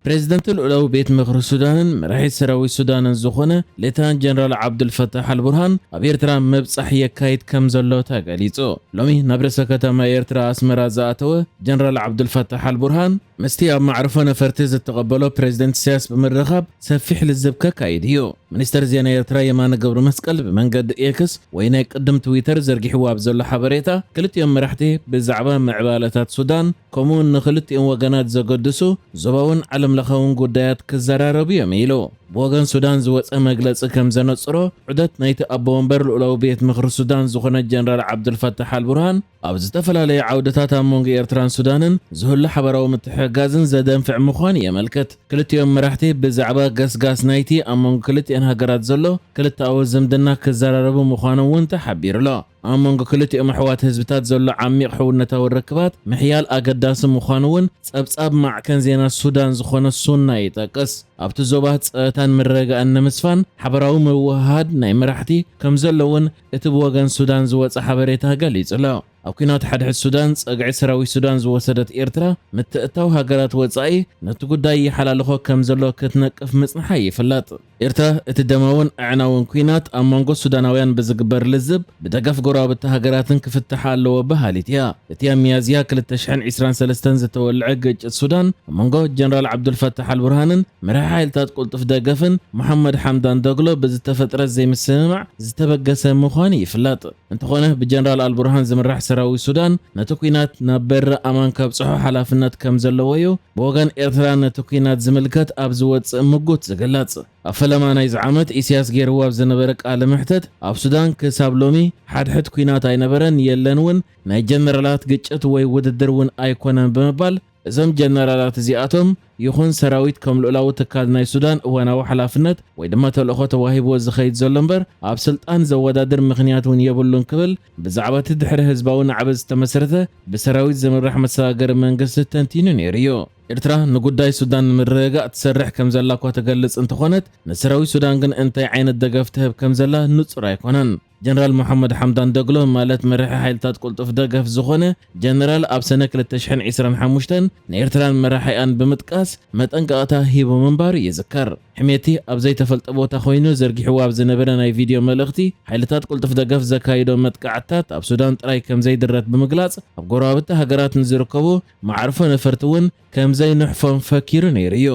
ፕሬዝደንት ልኡላዊ ቤት ምኽሪ ሱዳንን መራሒ ሰራዊት ሱዳንን ዝኾነ ሌተናንት ጀነራል ዓብዱልፈታሕ ኣልቡርሃን ኣብ ኤርትራ ምብጻሕ የካይድ ከም ዘሎ ተገሊጹ። ሎሚ ናብ ርእሰ ከተማ ኤርትራ ኣስመራ ዝኣተወ ጀነራል ዓብዱልፈታሕ ኣልቡርሃን ምስቲ ኣብ ማዕርፎ ነፈርቲ ዝተቐበሎ ፕሬዝደንት ኢሳያስ ብምርኻብ ሰፊሕ ልዝብ ከካይድ እዩ። ሚኒስተር ዜና ኤርትራ የማነ ገብረመስቀል ብመንገዲ ኤክስ ወይ ናይ ቅድም ትዊተር ዘርጊሕዎ ኣብ ዘሎ ሓበሬታ፣ ክልቲኦም መራሕቲ ብዛዕባ ምዕባለታት ሱዳን፣ ከምኡውን ንክልቲኦም ወገናት ዘገድሱ ዞባውን ዓለም ለኻውን ጉዳያት ክዘራረቡ እዮም ኢሉ። ብወገን ሱዳን ዝወጸ መግለጺ ከም ዘነጽሮ፣ ዑደት ናይቲ ኣቦ ወንበር ልኡላዊ ቤት ምኽሪ ሱዳን ዝኾነ ጀነራል ዓብዱልፈታሕ ኣልቡርሃን፣ ኣብ ዝተፈላለዩ ዓውድታት ኣብ መንጎ ኤርትራን ሱዳንን ዝህሉ ሓበራዊ ምትሕግጋዝን ዘደንፍዕ ምዃኑ የመልክት። ክልቲኦም መራሕቲ ብዛዕባ ገስጋስ ናይቲ ኣብ መንጎ ክልቲአን ሃገራት ዘሎ ክልተኣዊ ዝምድና ክዘራረቡ ምዃኖም እውን ተሓቢሩ ኣሎ። ኣብ መንጎ ክልቲኦም ኣሕዋት ህዝብታት ዘሎ ዓሚቕ ሕውነታዊ ርክባት ምሕያል ኣገዳሲ ምዃኑ እውን ጸብጻብ ማዕከን ዜና ሱዳን ዝኾነ ሱና ይጠቅስ። ኣብቲ ዞባ ጸጥታን ምርግጋእን ንምስፋን ሓበራዊ ምውህሃድ ናይ መራሕቲ ከም ዘሎ እውን እቲ ብወገን ሱዳን ዝወጸ ሓበሬታ ገሊጹ ኣሎ። ኣብ ኲናት ሓድሕድ ሱዳን ጸግዒ ሰራዊት ሱዳን ዝወሰደት ኤርትራ፣ ምትእትታው ሃገራት ወጻኢ ነቲ ጉዳይ ይሓላልኾ ከም ዘሎ ክትነቅፍ ምጽንሓ ይፍለጥ። ኤርትራ እቲ ደማውን ኣዕናውን ኲናት ኣብ መንጎ ሱዳናውያን ብዝግበር ልዝብ ብደገፍ ጎረባብቲ ሃገራትን ክፍታሕ ኣለዎ በሃሊት እያ። እቲ ኣብ ሚያዝያ ክልተ ሽሕን ዕስራን ሰለስተን ዝተወልዐ ግጭት ሱዳን ኣብ መንጎ ጀነራል ዓብዱልፈታሕ ኣልቡርሃንን መራሒ ሓይልታት ቅልጡፍ ደገፍን መሓመድ ሓምዳን ዶግሎ ብዝተፈጥረ ዘይምስምማዕ ዝተበገሰ ምዃኑ ይፍለጥ። እንተኾነ ብጀነራል ኣልቡርሃን ዝምራሕ ሰራዊት ሱዳን ነቲ ኲናት ናብ በሪ ኣማን ከብጽሖ ሓላፍነት ከም ዘለዎ እዩ ብወገን ኤርትራ ነቲ ኲናት ዝምልከት ኣብ ዝወጽእ ምጉት ዝግለጽ። ኣብ ፈለማ ናይዚ ዓመት ኢሳያስ ገይርዎ ኣብ ዝነበረ ቃለ መሕተት፣ ኣብ ሱዳን ክሳብ ሎሚ ሓድሕድ ኲናት ኣይነበረን፣ የለን እውን፣ ናይ ጀነራላት ግጭት ወይ ውድድር እውን ኣይኮነን ብምባል፣ እዞም ጀነራላት እዚኣቶም ይኹን ሰራዊት ከም ልኡላዊ ትካል ናይ ሱዳን እዋናዊ ሓላፍነት ወይ ድማ ተልእኾ ተዋሂብዎ ዝኸይድ ዘሎ እምበር፣ ኣብ ስልጣን ዘወዳድር ምኽንያት እውን የብሉን ክብል ብዛዕባ እቲ ድሕሪ ህዝባዊ ናዕቢ ዝተመስረተ ብሰራዊት ዝምራሕ መሰጋገሪ መንግስቲ ተንቲኑ ነይሩ እዩ። ኤርትራ ንጉዳይ ሱዳን ንምርግጋእ ትሰርሕ ከም ዘላ እኳ ትገልጽ እንተኾነት፣ ንሰራዊት ሱዳን ግን እንታይ ዓይነት ደገፍ ትህብ ከም ዘላ ንጹር ኣይኮነን። ጀነራል መሓመድ ሓምዳን ደግሎ፣ ማለት መራሒ ሓይልታት ቅልጡፍ ደገፍ ዝኾነ ጀነራል፣ ኣብ ሰነ ክልተ ሽሕን ዕስራን ሓሙሽተን ንኤርትራን መራሒኣን ብምጥቃስ መጠንቀቕታ ሂቡ ምንባሩ ይዝከር። ሕሜቲ ኣብ ዘይተፈልጠ ቦታ ኮይኑ ዘርጊሕዎ ኣብ ዝነበረ ናይ ቪድዮ መልእኽቲ፣ ሓይልታት ቅልጡፍ ደገፍ ዘካይዶ መጥቃዕትታት ኣብ ሱዳን ጥራይ ከም ዘይድረት ብምግላጽ፣ ኣብ ጎረባብቲ ሃገራት ንዝርከቡ መዓርፎ ነፈርቲ እውን ከም ዘይንሕፎም ፈኪሩ ነይሩ እዩ።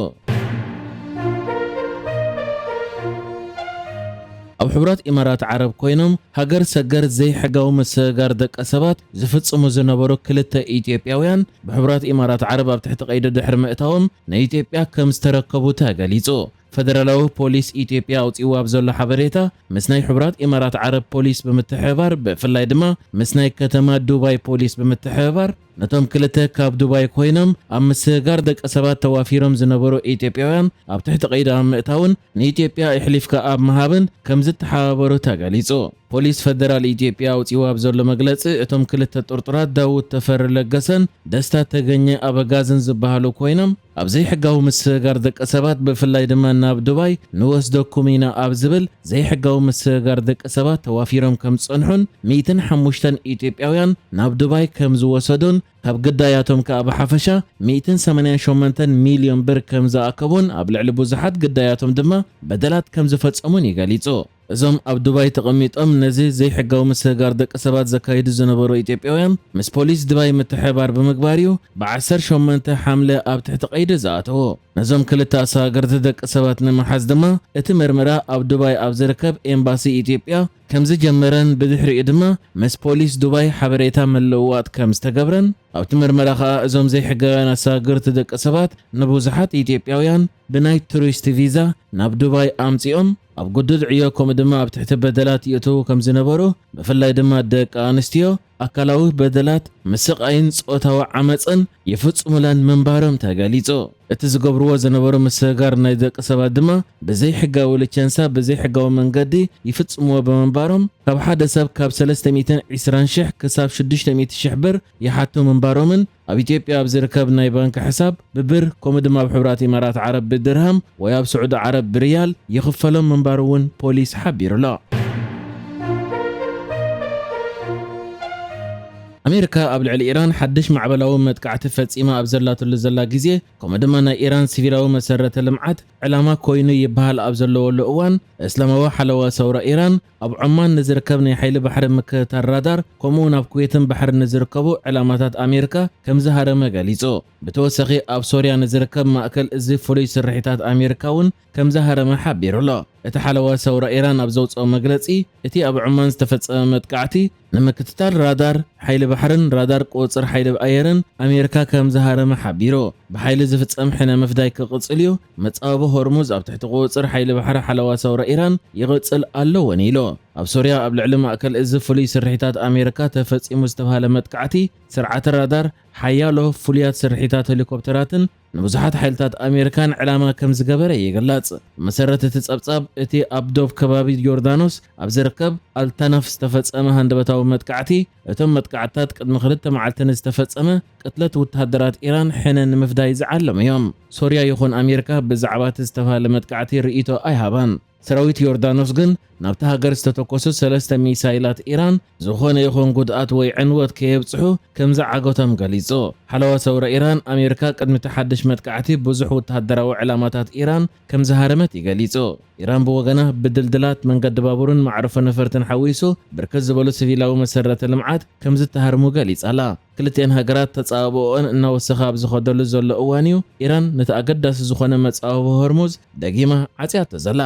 ኣብ ሕቡራት ኢማራት ዓረብ ኮይኖም ሃገር ሰገር ዘይሕጋዊ ምስግጋር ደቂ ሰባት ዝፍጽሙ ዝነበሩ ክልተ ኢትዮጵያውያን ብሕቡራት ኢማራት ዓረብ ኣብ ትሕቲ ቀይዲ ድሕሪ ምእታዎም ንኢትዮጵያ ከም ዝተረከቡ ተገሊጹ። ፈደራላዊ ፖሊስ ኢትዮጵያ ኣውጺእዎ ኣብ ዘሎ ሓበሬታ፣ ምስ ናይ ሕቡራት ኢማራት ዓረብ ፖሊስ ብምትሕብባር፣ ብፍላይ ድማ ምስ ናይ ከተማ ዱባይ ፖሊስ ብምትሕብባር፣ ነቶም ክልተ ካብ ዱባይ ኮይኖም ኣብ ምስግጋር ደቂ ሰባት ተዋፊሮም ዝነበሩ ኢትዮጵያውያን ኣብ ትሕቲ ቀይዲ ኣብ ምእታውን ንኢትዮጵያ ኣሕሊፍካ ኣብ ምሃብን ከም ዝተሓባበሩ ተገሊጹ። ፖሊስ ፈደራል ኢትዮጵያ ኣውጺእዎ ኣብ ዘሎ መግለጺ፣ እቶም ክልተ ጥርጡራት ዳውድ ተፈሪ ለገሰን ደስታ ተገኘ ኣበጋዝን ዝበሃሉ ኮይኖም፣ ኣብ ዘይሕጋዊ ምስግጋር ደቂ ሰባት ብፍላይ ድማ ናብ ዱባይ ንወስደኩም ኢና ኣብ ዝብል ዘይሕጋዊ ምስግጋር ደቂ ሰባት ተዋፊሮም ከም ዝጸንሑን ሚእትን ሓሙሽተን ኢትዮጵያውያን ናብ ዱባይ ከም ዝወሰዱን ካብ ግዳያቶም ከኣ ብሓፈሻ ሚእትን ሰማንያን ሸሞንተን ሚልዮን ብር ከም ዝኣከቡን ኣብ ልዕሊ ብዙሓት ግዳያቶም ድማ በደላት ከም ዝፈጸሙን እዩ ገሊጹ። እዞም ኣብ ዱባይ ተቐሚጦም ነዚ ዘይሕጋዊ ምስግጋር ደቂ ሰባት ዘካይዱ ዝነበሩ ኢትዮጵያውያን ምስ ፖሊስ ዱባይ ምትሕብባር ብምግባር እዩ ብዓሰርተ ሸሞንተ ሓምለ ኣብ ትሕቲ ቀይዲ ዝኣተዉ። ነዞም ክልተ ኣሰጋገርቲ ደቂ ሰባት ንምሓዝ ድማ እቲ ምርመራ ኣብ ዱባይ ኣብ ዝርከብ ኤምባሲ ኢትዮጵያ ከም ዝጀመረን ብድሕሪኡ ድማ ምስ ፖሊስ ዱባይ ሓበሬታ ምልውዋጥ ከም ዝተገብረን ኣብቲ ምርመራ ከኣ እዞም ዘይሕጋውያን ኣሰጋገርቲ ደቂ ሰባት ንብዙሓት ኢትዮጵያውያን ብናይ ቱሪስት ቪዛ ናብ ዱባይ ኣምጺኦም ኣብ ግዱድ ዕዮ ከምኡ ድማ ኣብ ትሕቲ በደላት ይእትዉ ከም ዝነበሩ ብፍላይ ድማ ደቂ ኣንስትዮ ኣካላዊ በደላት፣ ምስቓይን ጾታዊ ዓመጽን ይፍጽሙለን ምንባሮም ተገሊጹ። እቲ ዝገብርዎ ዝነበሩ ምስግጋር ናይ ደቂ ሰባት ድማ ብዘይሕጋዊ ልቸንሳ ብዘይሕጋዊ መንገዲ ይፍጽምዎ ብምንባሮም ካብ ሓደ ሰብ ካብ ሰለስተ ሚእትን ዕስራን ሽሕ ክሳብ ሽዱሽተ ሚእቲ ሽሕ ብር ይሓቱ ምንባሮምን ኣብ ኢትዮጵያ ኣብ ዝርከብ ናይ ባንክ ሕሳብ ብብር ከምኡ ድማ ኣብ ሕቡራት ኢማራት ዓረብ ብድርሃም ወይ ኣብ ስዑዲ ዓረብ ብርያል ይኽፈሎም ምንባሩ እውን ፖሊስ ሓቢሩ ኣሎ። ኣሜሪካ ኣብ ልዕሊ ኢራን ሓድሽ ማዕበላዊ መጥቃዕቲ ፈጺማ ኣብ ዘላትሉ ዘላ ግዜ፣ ከምኡ ድማ ናይ ኢራን ሲቪላዊ መሰረተ ልምዓት ዕላማ ኮይኑ ይበሃል ኣብ ዘለወሉ እዋን፣ እስላማዊ ሓለዋ ሰውራ ኢራን ኣብ ዖማን ንዝርከብ ናይ ሓይሊ ባሕሪ ምክትታል ራዳር፣ ከምኡ እውን ኣብ ኩዌትን ባሕሪ ንዝርከቡ ዕላማታት ኣሜሪካ ከም ዝሃረመ ገሊጹ። ብተወሳኺ ኣብ ሶርያ ንዝርከብ ማእከል እዚ ፍሉይ ስርሒታት ኣሜሪካ እውን ከም ዝሃረመ ሓቢሩ ኣሎ። እቲ ሓለዋ ሰውራ ኢራን ኣብ ዘውፅኦ መግለፂ፣ እቲ ኣብ ዖማን ዝተፈጸመ መጥቃዕቲ ንምክትታል ራዳር፣ ሓይሊ ባሕርን ራዳር ቁፅፅር ሓይሊ ኣየርን ኣሜሪካ ከም ዝሃረመ ሓቢሩ። ብሓይሊ ዝፍጸም ሕነ ምፍዳይ ክቕጽል እዩ። መጻወቢ ሆርሙዝ ኣብ ትሕቲ ቁጽጽር ሓይሊ ባሕሪ ሓለዋ ሰውራ ኢራን ይቕጽል ኣሎ እውን ኢሉ። ኣብ ሶርያ ኣብ ልዕሊ ማእከል እዚ ፍሉይ ስርሒታት ኣሜሪካ ተፈጺሙ ዝተባህለ መጥቃዕቲ፣ ስርዓተ ራዳር፣ ሓያሎ ፍሉያት ስርሒታት ሄሊኮፕተራትን ንብዙሓት ሓይልታት ኣሜሪካን ዕላማ ከም ዝገበረ ይግለጽ። ብመሰረት እቲ ጸብጻብ፣ እቲ ኣብ ዶብ ከባቢ ዮርዳኖስ ኣብ ዝርከብ ኣልታናፍ ዝተፈጸመ ሃንደበታዊ መጥቃዕቲ፣ እቶም መጥቃዕትታት ቅድሚ ክልተ መዓልቲ ንዝተፈጸመ ቅትለት ወተሃደራት ኢራን ሕነ ንምፍዳይ ዝዓለሙ እዮም። ሶርያ ይኹን ኣሜሪካ ብዛዕባ እቲ ዝተባህለ መጥቃዕቲ ርእይቶ ኣይሃባን። ሰራዊት ዮርዳኖስ ግን ናብታ ሃገር ዝተተኮሱ ሰለስተ ሚሳይላት ኢራን ዝኾነ ይኹን ጉድኣት ወይ ዕንወት ከየብጽሑ ከም ዝዓገቶም ገሊጹ። ሓለዋ ሰውራ ኢራን፣ ኣሜሪካ ቅድሚ እቲ ሓድሽ መጥቃዕቲ ብዙሕ ወተሃደራዊ ዕላማታት ኢራን ከም ዝሃረመት ይገሊጹ። ኢራን ብወገና ብድልድላት መንገዲ ባቡርን መዕርፎ ነፈርትን ሓዊሱ ብርክት ዝበሉ ሲቪላዊ መሰረተ ልምዓት ከም ዝተሃርሙ ገሊጻ ኣላ። ክልቲኤን ሃገራት ተጻብኦኦን እናወሰኸ ኣብ ዝኸደሉ ዘሎ እዋን እዩ ኢራን ነቲ ኣገዳሲ ዝኾነ መጻወቢ ሆርሙዝ ደጊማ ዓጽያቶ ዘላ።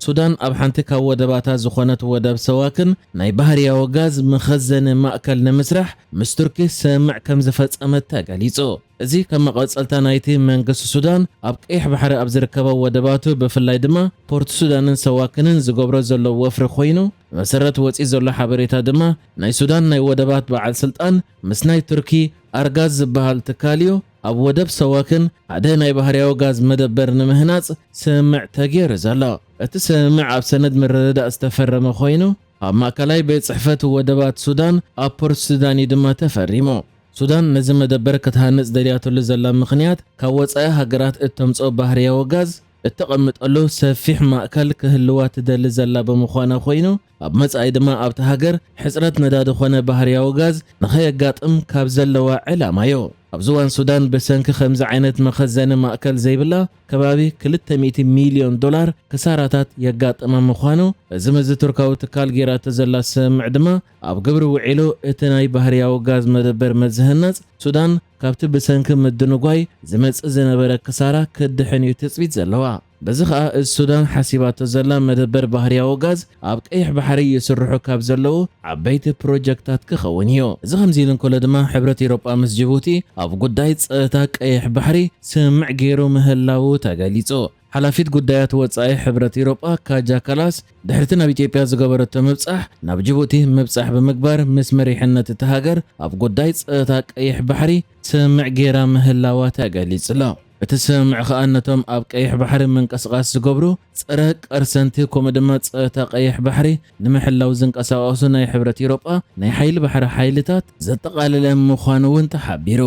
ሱዳን ኣብ ሓንቲ ካብ ወደባታ ዝኾነት ወደብ ሰዋክን ናይ ባህርያዊ ጋዝ መኸዘኒ ማእከል ንምስራሕ ምስ ቱርኪ ስምምዕ ከም ዝፈጸመት ተገሊጹ። እዚ ከም መቐጸልታ ናይቲ መንግስቲ ሱዳን ኣብ ቀይሕ ባሕሪ ኣብ ዝርከባ ወደባቱ፣ ብፍላይ ድማ ፖርት ሱዳንን ሰዋክንን ዝገብሮ ዘሎ ወፍሪ ኮይኑ፣ ብመሰረት ወጺኡ ዘሎ ሓበሬታ ድማ ናይ ሱዳን ናይ ወደባት በዓል ስልጣን ምስ ናይ ቱርኪ ኣርጋዝ ዝበሃል ትካል እዩ ኣብ ወደብ ሰዋክን ሓደ ናይ ባህርያዊ ጋዝ መደበር ንምህናጽ ስምምዕ ተገይሩ ዘሎ። እቲ ስምምዕ ኣብ ሰነድ ምርድዳእ ዝተፈረመ ኮይኑ፣ ኣብ ማእከላይ ቤት ጽሕፈት ወደባት ሱዳን ኣብ ፖርት ሱዳን እዩ ድማ ተፈሪሙ። ሱዳን ነዚ መደበር ክትሃንጽ ደልያትሉ ዘላ ምኽንያት፣ ካብ ወጻኢ ሃገራት እተምጽኦ ባህርያዊ ጋዝ እተቐምጠሉ ሰፊሕ ማእከል ክህልዋ ትደሊ ዘላ ብምዃና ኮይኑ፣ ኣብ መጻኢ ድማ ኣብታ ሃገር ሕጽረት ነዳዲ ኾነ ባህርያዊ ጋዝ ንኸየጋጥም ካብ ዘለዋ ዕላማ እዩ። ኣብዚ እዋን ሱዳን ብሰንኪ ከምዚ ዓይነት መኸዘኒ ማእከል ዘይብላ፣ ከባቢ ክልተ ሚእቲ ሚልዮን ዶላር ክሳራታት የጋጥማ ምዃኑ፣ እዚ ምስዚ ቱርካዊ ትካል ገይራቶ ዘላ ስምምዕ ድማ ኣብ ግብሪ ውዒሉ፣ እቲ ናይ ባህርያዊ ጋዝ መደበር መዝህነጽ ሱዳን ካብቲ ብሰንኪ ምድንጓይ ዝመጽእ ዝነበረ ክሳራ ክድሕን እዩ ትጽቢት ዘለዋ። በዚ ኸኣ፣ እዚ ሱዳን ሓሲባቶ ዘላ መደበር ባህርያዊ ጋዝ ኣብ ቀይሕ ባሕሪ ይስርሑ ካብ ዘለዉ ዓበይቲ ፕሮጀክታት ክኸውን እዩ። እዚ ከምዚ ኢሉ እንከሎ ድማ፣ ሕብረት ኤውሮጳ ምስ ጅቡቲ ኣብ ጉዳይ ጸጥታ ቀይሕ ባሕሪ ስምምዕ ገይሩ ምህላዉ ተገሊጹ። ሓላፊት ጉዳያት ወጻኢ ሕብረት ኤውሮጳ ካጃ ካላስ፣ ድሕሪቲ ናብ ኢትዮጵያ ዝገበረቶ ምብጻሕ፣ ናብ ጅቡቲ ምብጻሕ ብምግባር፣ ምስ መሪሕነት እታ ሃገር ኣብ ጉዳይ ጸጥታ ቀይሕ ባሕሪ ስምምዕ ገይራ ምህላዋ ተገሊጹ ኣሎ። እቲ ስምምዕ ከኣ ነቶም ኣብ ቀይሕ ባሕሪ ምንቅስቓስ ዝገብሩ ጸረ ቀርሰንቲ፣ ከምኡ ድማ ጸጥታ ቀይሕ ባሕሪ ንምሕላው ዝንቀሳቐሱ ናይ ሕብረት ኤውሮጳ ናይ ሓይሊ ባሕሪ ሓይልታት ዘጠቓለለ ምዃኑ እውን ተሓቢሩ።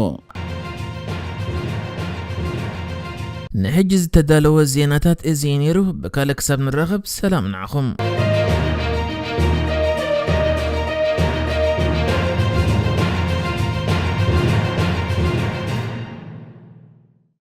ንሕጂ ዝተዳለወ ዜናታት እዚ እዩ ነይሩ። ብካልእ ክሳብ ንራኸብ፣ ሰላም ንዓኹም።